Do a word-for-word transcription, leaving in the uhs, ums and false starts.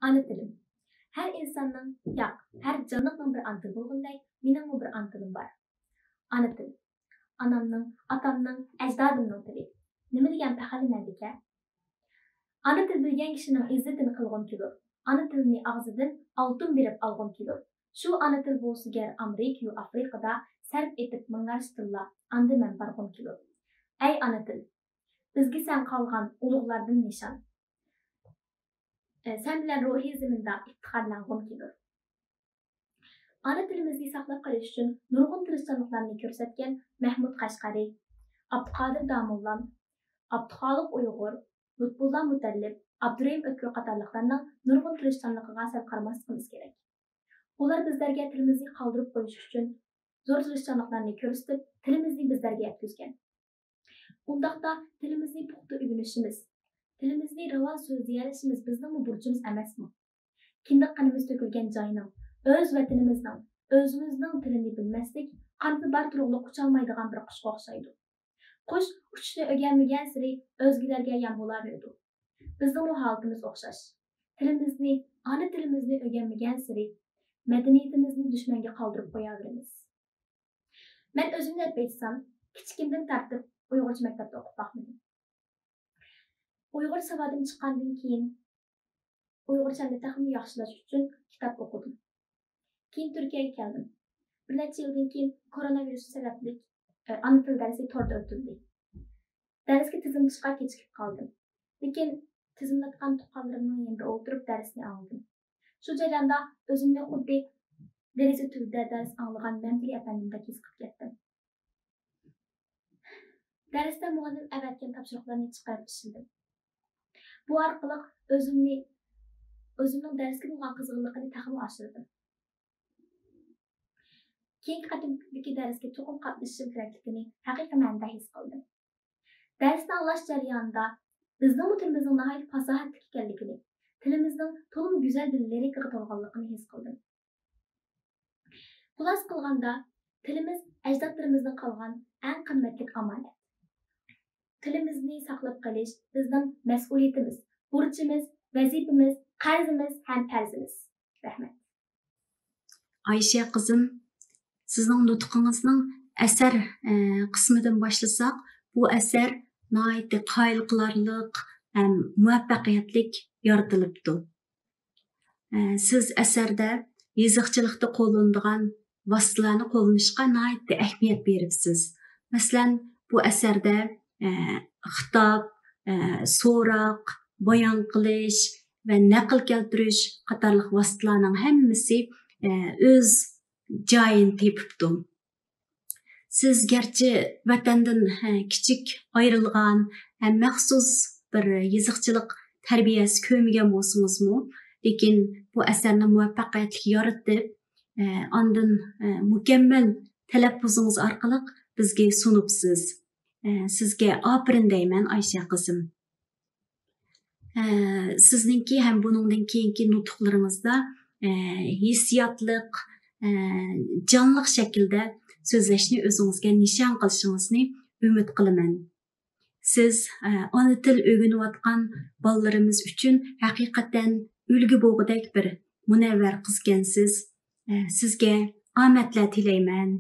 ئانا تىلىم. ھەر ئىنساننىڭ، ياق، ھەر جانلىقنىڭ بىر ئانا تىلى بولغىنىدەك، مېنىڭمۇ بىر ئانا تىلىم بار. ئانا تىل. ئانامنىڭ، ئاتامنىڭ، ئەجدادىمنىڭ تىلى. نېمە دېگەن پەخىرلىنەرلىككەن. ئانا تىل بىلگەن كىشىنىڭ ئىززىتىنى قىلغۇم كېلۇر. ئانا تىلنى ئاغزىدىن ئالتۇن بېرىپ ئالغۇم كېلۇر. شۇ ئانا تىل بولسا گەر ئامېرىكىيۇ ئافرىقىدا سەرپ ئېتىپ مىڭلارچە تىللا، ئاندا مەن بارغۇم كېلۇر. ئەي ئانا تىل! بىزگە سەن قالغان ئۇلۇغلاردىن نىشان. ئە، سەن بىلەن روھىي زېمىندا ئىپتىخارلانغۇم كېلۇر. ئانا تىلىمىزنى ساقلاپ قېلىش ئۈچۈن نۇرغۇن تىرىشچانلىقلارنى كۆرسەتكەن مەھمۇد قەشقەرى، ئابدۇقادىر داموللام، ئابدۇخالىق ئۇيغۇر، لۇتپۇللا مۇتەللىپ، ئابدۇرېھىم ئۆتكۈر قاتارلىقلارنىڭ نۇرغۇن تىرىشچانلىقىغا سەل قارىماسلىقىمىز كېرەك. ئۇلار بىزلەرگە تىلىمىزنى قالدۇرۇپ قويۇش ئۈچۈن زور تىرىشچانلىقلارنى كۆرسىتىپ، تىلىمىزنى بىزلەرگە يەتكۈزگەن. ئۇنداقتا تىلىمىزنى پۇختا ئۆگىنىشىمىز، تىلىمىزنى راۋان سۆزلىيەلىشىمىز بىزنىڭمۇ بۇرچىمىز ئەمەسمۇ؟ كىندىك قېنىمىز تۆكۈلگەن جاينىڭ، ئۆز ۋەتىنىمىزنىڭ، ئۆزىمىزنىڭ تىلىنى بىلمەسلىك قانىتى بار تۇرۇقلۇق ئۇچالمايدىغان بىر قۇشقا ئوخشايدۇ. قۇش ئۇچۇشنى ئۆگەنمىگەنسېرى ئۆزگىلەرگە يەم بولاۋېرىدۇ. بىزنىڭمۇ ھالىتىمىز ئوخشاش. تىلىمىزنى، ئانا تىلىمىزنى ئۆگەنمىگەنسېرى مەدەنىيىتىمىزنى دۈشمەنگە قالدۇرۇپ قوياۋېرىمىز. مەن ئۆزۈمنى ئېلىپ ئېيتسام، كىچىكىمدىن تارتىپ ئۇيغۇرچە مەكتەپتە ئوقۇپ باقمىدىم. ئۇيغۇر ساۋادىم چىققاندىن كېيىن ئۇيغۇرچەمنى تېخىمۇ ياخشىلاش ئۈچۈن كىتاب ئوقۇدۇم. كېيىن تۈركىيەگە كەلدىم. بىر نەچچە يىلدىن كېيىن كورونا ۋىرۇسى سەۋەبلىك، ئە، ئانا تىل دەرسى توردا ئۆتۈلدى. دەرسكە تىزىملىتىشقا كېچىكىپ قالدىم. لېكىن تىزىملاتقان تۇغقانلىرىمنىڭ يېنىدا ئولتۇرۇپ دەرسنى ئاڭلىدىم. شۇ جەرياندا ئۆزۈمنى خۇددى دېرىزە تۈۋىدە دەرس ئاڭلىغان مەمتىلى ئەپەندىمدەك ھېس قىلىپ كەتتىم. دەرستە مۇئەللىم ئەۋەتكەن تاپشۇرۇقلارنى چىقىرىپ ئىشلىدىم. بۇ ئارقىلىق ئۆزۈمنى، ئۆزۈمنىڭ دەرسكە بولغان قىزغىنلىقىنى تېخىمۇ ئاشۇردۇم. كېيىنكى قېتىمدىكى دەرسكە چوقۇم قاتنىشىشىم كېرەكلىكىنى ھەقىقىي مەنىدە ھېس قىلدىم. دەرسنى ئاڭلاش جەريانىدا بىزنىڭمۇ تىلىمىزنىڭ ناھايىتى پاساھەتلىك ئىكەنلىكىنى، تىلىمىزنىڭ تولىمۇ گۈزەل بىر لىرىكىغا تولغانلىقىنى ھېس قىلدىم. خۇلاسە قىلغاندا، تىلىمىز ئەجدادلىرىمىزدىن قالغان ئەڭ قىممەتلىك ئامانەت. تىلىمىزنى ساقلاپ قېلىش بىزنىڭ مەسئۇلىيىتىمىز، بۇرچىمىز، ۋەزىپىمىز، قەرزىمىز ھەم پەرزىمىز. رەھمەت. ئايشە قىزىم، سىزنىڭ نۇتقىڭىزنىڭ ئەسەر، ئە، قىسمىدىن باشلىساق، بۇ ئەسەر ناھايىتى قايىل قىلارلىق ھەم مۇۋەپپەقىيەتلىك يارىتىلىپتۇ. ئە، سىز ئەسەردە يېزىقچىلىقتا قوللىنىدىغان ۋاسىتىلەرنى قوللىنىشقا ناھايىتى ئەھمىيەت بېرىپسىز. مەسىلەن، بۇ ئەسەردە، ئە، خىتاب، ئە، سوراق، بايان قىلىش ۋە نەقىل كەلتۈرۈش قاتارلىق ۋاسىتىلەرنىڭ ھەممىسى، ئە، ئۆز جايىنى تېپىپتۇ. سىز گەرچە ۋەتەندىن، ھە، كىچىك ئايرىلغان ھەم مەخسۇس بىر يېزىقچىلىق تەربىيەسى كۆرمىگەن بولسىڭىزمۇ، لېكىن بۇ ئەسەرنى مۇۋەپپەقىيەتلىك يارىتىپ، ئە، ئاندىن، ئە، مۇكەممەل تەلەپپۇزىڭىز ئارقىلىق بىزگە سۇنۇپسىز. ئە، سىزگە ئاپىرىن دەيمەن، ئايشە قىزىم. ئە، سىزنىڭكى ھەم بۇنىڭدىن كېيىنكى نۇتۇقلىرىڭىزدا، ئە، ھېسسىياتلىق، ئە، جانلىق شەكىلدە سۆزلەشنى ئۆزىڭىزگە نىشان قىلىشىڭىزنى ئۈمىد قىلىمەن. سىز، ئە، ئانا تىل ئۆگىنىۋاتقان بالىلىرىمىز ئۈچۈن ھەقىقەتەن ئۈلگە بولغۇدەك بىر مۇنەۋۋەر قىزكەنسىز. ئە، سىزگە ئامەتلەر تىلەيمەن.